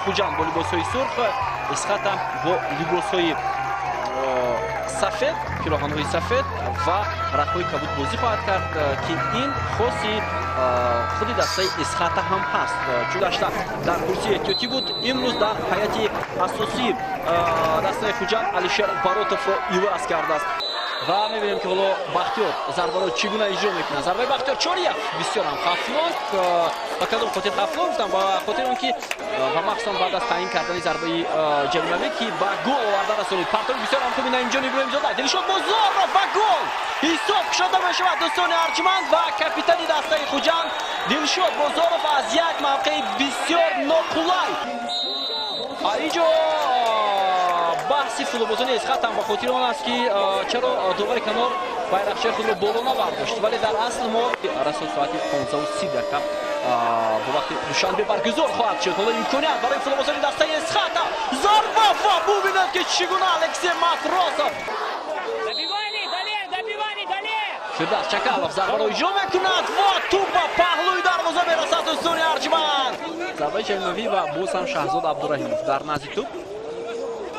Хуҷанд бо либосҳои сурх, Эсхата бо либосҳои сафед, пироҳанҳои сафед ва рахҳои кабуд бозӣ хоҳад кард, ки ин хоси худи дастаи Эсхата ҳам ҳаст. Чун дашта дар курсии эҳтиётӣ буд, имрӯз дар ҳайати асосии дастаи Хуҷанд Алишер Баротовро иваз кардааст. Ва мебинем, ки ҳоло Бахтиёр зарбаро чӣ гуна иҷро мекунад. Зарбаи Бахтиёр Чориев бисёр ҳам хавфнок. Ба кадом хотир хавфнок гуфтам? Ба хотири он ки ва махсусан баъд аз таъин кардани зарбаи ҷаримавӣ, ки ба гол оварда расонид. Партоби бисёр ҳам хуби Наимҷон Иброҳимзода, Дилшод Бозоров ва гол! Ҳисоб кушода мешавад, дӯстони арҷманд, ва капитани дастаи Хуҷанд Дилшод Бозоров аз як мавқеи бисёр ноқулай. Инҷо баҳси футболбозони Эсхата ба хотири он аст, ки чаро довари канор байрақчаи худро боло набардошт, вале дар асл мо расо соати 15:30 дақиқа бо вақти Душанбе баргузор хоҳад шуд. Ҳоло имконият барои футболбозони дастаи Эсхата, зарба ва бубинед, ки чӣ гуна Алексей Матросов. Фирдавс Чакалов зарбаро иҷро мекунад ва туп ба паҳлӯи дарвоза мерасад, дӯстони арҷманд. Зарбаи ҷаримавӣ ва боз ҳам Шаҳзод Абдураҳимов дар назди туп.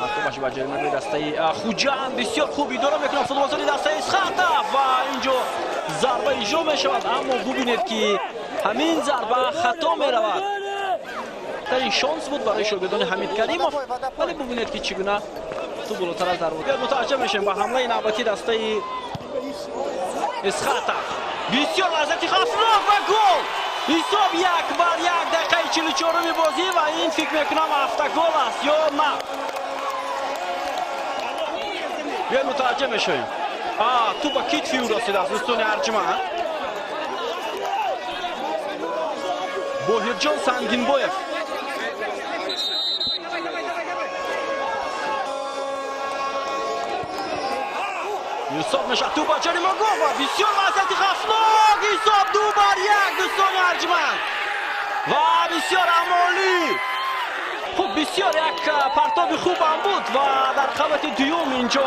Партобаш ба ҷаримагоҳи дастаи Хуҷанд бисёр хуб идора мекунад футболбозони дастаи Эсхата ва инҷо зарба иҷро мешавад, аммо бубинед, ки ҳамин зарба хато меравад. Тарин шонс буд барои шогирдони Ҳамид Каримов, вале бубинед, ки чӣ гуна туп болотар аз дарвоза. Мутаваҷҷеҳ мешавем ба ҳамлаи навбатии дастаи Эсхата. Бисёр лаззати хавфнок ва гол! Ҳисоб 1-1, дақиқаи 44-уми бозӣ ва ин фикр мекунам автогол аст ё на? Биёед мутаваҷҷеҳ мешавем. Туп ба китфи ӯ расидааст, дӯстони арҷманд. Боҳирҷон Сангинбоев. Ҳисоб мешавад, туп ба ҷаримагоҳ ва бисёр вазъияти хавфнок. Ҳисоб 2-1, дӯстони арҷманд. Ва бисёр амолӣ. Хуб, бисёр як партоби хуб ҳам буд ва дар қабати дуюм инҷо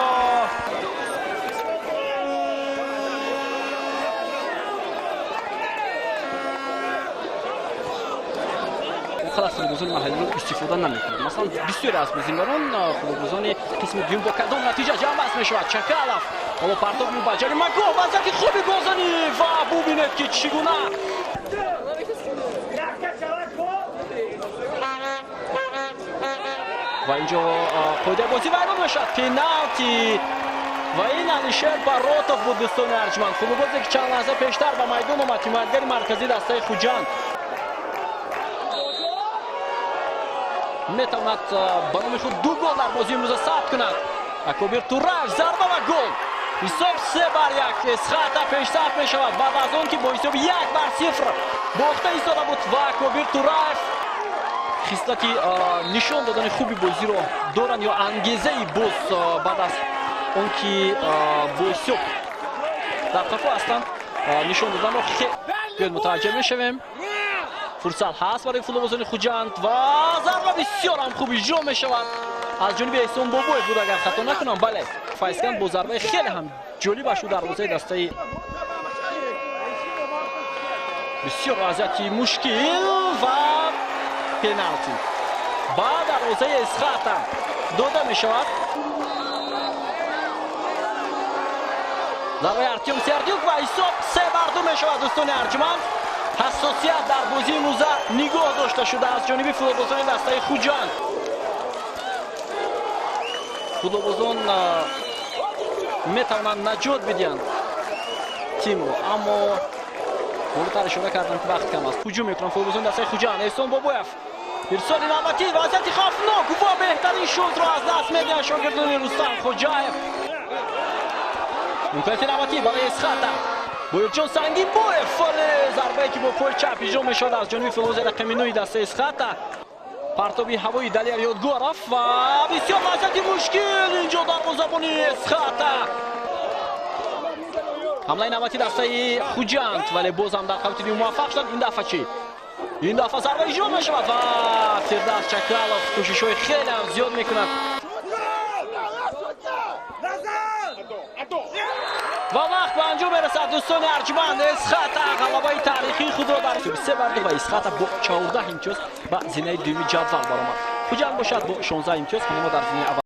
аз футболбозони маҳаллиро истифода намекунад. Масалан, бисёре аз бозигарон футболбозони қисми дуюм бо кадом натиҷа ҷамъбаст мешавад. Чакалов ҳоло партоб ба ҷаримагоҳ, вазъияти хуби голзанӣ ва бубинед, ки чӣ гуна ва инҷо қоидаи бозӣ вайрон мешавад. Пеналти ва ин Алишер Баротов буд, дӯстони арҷманд. Футболбозе, ки чанд лаҳза пештар ба майдон омад, ҳимоятгари марказии дастаи Хуҷанд, метавонад ба номи худ 2 гол дар бозии имрӯза сабт кунад. Акобир Тураев, зарба ва гол. Ҳисоб 3-1. Эсхата пешсаф мешавад баъд аз он ки бо ҳисоби 1-0 бохта истода буд ва Акобир Тураев хислати нишон додани хуби бозиро доранд ё ангезаи боз баъд аз он ки бо ҳисоб дар қафо ҳастанд нишон доданро. Биёед мутаваҷҷеҳ мешавем. Фурсат ҳаст барои футболбозони Хуҷанд ва зарба бисёр ҳам хуб иҷро мешавад аз ҷониби Эҳсон Бобоев буд, агар хато накунам. Бале, Файзканд бо зарбаи хеле ҳам ҷолибаш ӯ дарвозаи дастаи бисёр вазъияти мушкил ва пеналти ба дарвозаи Эсхата дода мешавад. Зарбаи Артём Сердюк ва ҳисоб 3-2 мешавад, дӯстони арҷманд. Ҳассосият дар бозии имрӯза нигоҳ дошта шуда аз ҷониби футболбозони дастаи Хуҷанд. Футболбозон метавонанд наҷот бидиҳанд тимро, аммо болотар ишора кардам, ки вақт кам аст. Ҳуҷум мекунанд футболбозони дастаи Хуҷанд. Эҳсон Бобоев, ирсоли навбатӣ, вазъияти хавфнок ва беҳтарин шонсро аз даст медиҳанд шогирдони Рустам Хоҷаев. Имконияти навбатӣ барои Эсхата. Боҳирҷон Сангинбоев, вале зарбае ки бо пои чап иҷро мешавад аз ҷониби футболбози рақами 9 дастаи Эсхата. Партоби ҳавои Далер Ёдгоров ва бисёр вазъияти мушкил инҷо дарвозабони Эсхата. Ҳамлаи навбатии дастаи Хуҷанд, вале боз ҳам дар қабати дуюм муваффақ шуданд. Ин дафъа чӣ? Ин дафъа зарба иҷро мешавад ва Фирдавс Чакалов кӯшишҳои хеле ҳам зиёд мекунад. Ва вақт ба анҷом мерасад, дӯстони арҷманд. Эсхата ғалабаи таърихии худро дар 3-2 ва Эсхата бо 14 имтиёз ба зинаи дуюми ҷадвал баромад. Хуҷанд бошад, бо 16 имтиёз ҳамоно дар зинаи аввал.